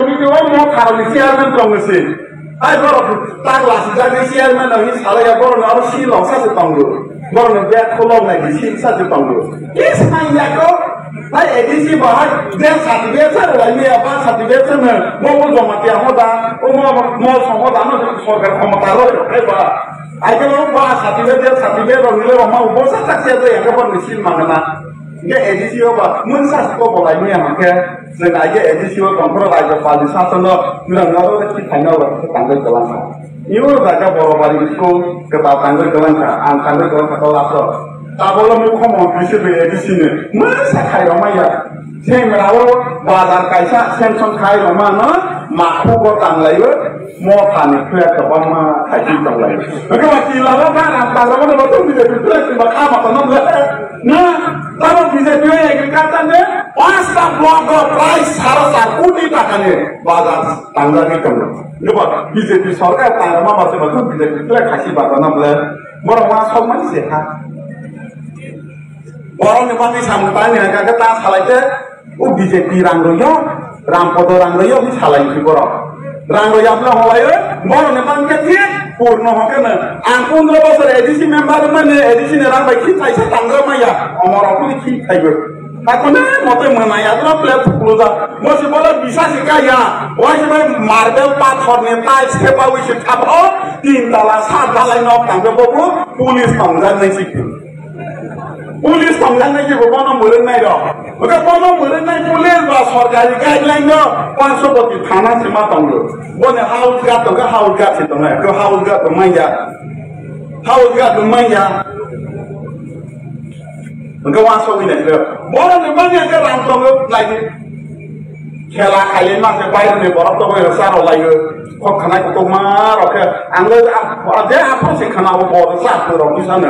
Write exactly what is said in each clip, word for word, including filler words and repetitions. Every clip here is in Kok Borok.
Video mo tharni chairman tongni si. Ai borok tak lasi jagni chairman no hi salai ya, borok no aro si lok sa se tongo. Borok no bag kholok nai di si sa se tongo. Is man ya ko. Ai A D C bahai je certificate sa lai ya, ba certificate sa na mo mo joma tiya hoda, o mo mo song hoda no sorkar khomota ro ai ba. Ai ke mo ba certificate je certificate ro nile ro ma bo sa tak se ya ko ni si mangana. Hingke A D C o ba mungsa siko bolai maya hingke chwng aige A D C o tongphuru rajyo pali sasono jwrangno oro khe thaino oro khe tangwi kwlangkha. Ibo jaga Borobari school kwtal tangwi kwlangkha, ang tangwi kwlangkha kok aswk. Tabolo mukho montri se bai A D C ni mungsa khairok maya. Semra o bazar kaisa sanction khairok mano makhugo tanglaiwi. Mothani khuya kwbangma khaitwi tonglai. Hwnkhe ba tila o ba rang tagra mano ba tong B J P khuya twi ba kha ma tono bwle. Na, tamo B J P o agriculture ni pasta block o prai saro sar koti taka ni bazar tangjagwi tongo. Hwnkhe ba B J P sorkar tangrama ba se ba tong B J P khuya khaisi ba tono bwle. Borok ma sok mani se kha. Borok ni bagwi samung tangni hwnkha khe ta salai khe o B J P rang rwio, Rampodo rang rwio hi salai si borok. Rang rwia phano holai o, borok ni bagwi khe thik purno hwnkhe no. Ang pondro bosor A D C member mani A D C ni rang bai khi thaisa tangra maya, omorok ni khi thaibo. Hakone mote mwnai adro plate khulujak. Bo si bola bisa si kaya, wai si bai marble pathor ni tiles khe pawi si thap o, tin tala sat dalai nok tangbe bobo, police tongjaknai si. Police tongjaknai khe bo bono mwrwknai rok. Hwnkhe bono mwrwknai police ba sorkari guideline no Panchopati thana se ma tongo. Boni house guard tongkha, house guard se tongnai. Hwnkhe house guard tongmanya. House guard tongmanya. Hwnkhe wansugwi naikhe. Borok ni manya khe rang tongo, naidi. Khela khailai ma khe baireni borok tongwi rwcha rwlaio. Kok khwnai kutukma rok khe ang le a-, a-, je aphuru se khwnao bo rwcha rok ni sano.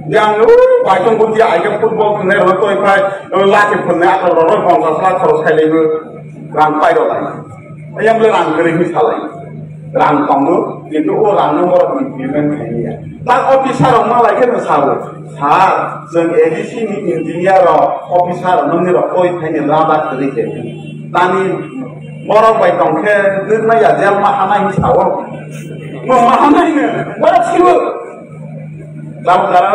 Je ang le, o, bai tong buti ai khe football khwnai rok toi phai, o, lati phunai atharo rok ponchash lakh khoros khailaibo rang pai rwlai. Ayang le rang kwrwi hwnwi salai. Rang tongo, kintu o rang no borok implement khailiya. Ta officer rok ma lai khe no sao. Sir, chwng A D C ni engineer rok, officer rok nokni rok koi phaini lama kwrwi khe. Tani borok bai tong khe nukna ya jel ma hanai hinwi sao. Bo ma hanai no, borok sibo. Tabuk jara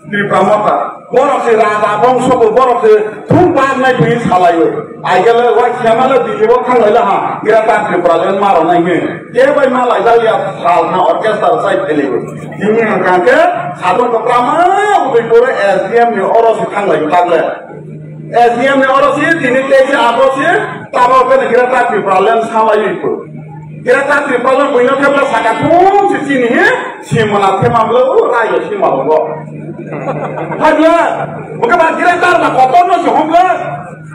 Tripura Motha. Borok se raja bongso bo, borok se thum bag nai twi salaio. Aigele wai khema le Delhi bo thang lai la ha. Greater Tripura le ma rok nai he. Ke bai ma lai jal ya sal na orchestra sai phele. Tini hwnkha khe sabon to kama ubui pore S D M ni oro se thang lai tak le. S D M ni oro se tini te se abo se tabo khe Greater Tripura le salai ko. Greater Tripura le buino khe bla saka thum se chini he. Simona thema bla o rayo sima lo. Hagla, oke ba Greater na kotor no se hom bla.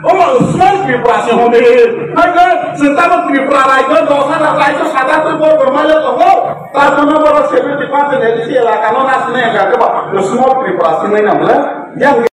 Omo small Tripura se home. Hai ke, sentano Tripura raijyo, dosa na raijyo, sada tu bor bor male tongo. Tar kono boro seventy percent A D C elaka no nas ne ga ke ba, small Tripura se nai na bole. Yang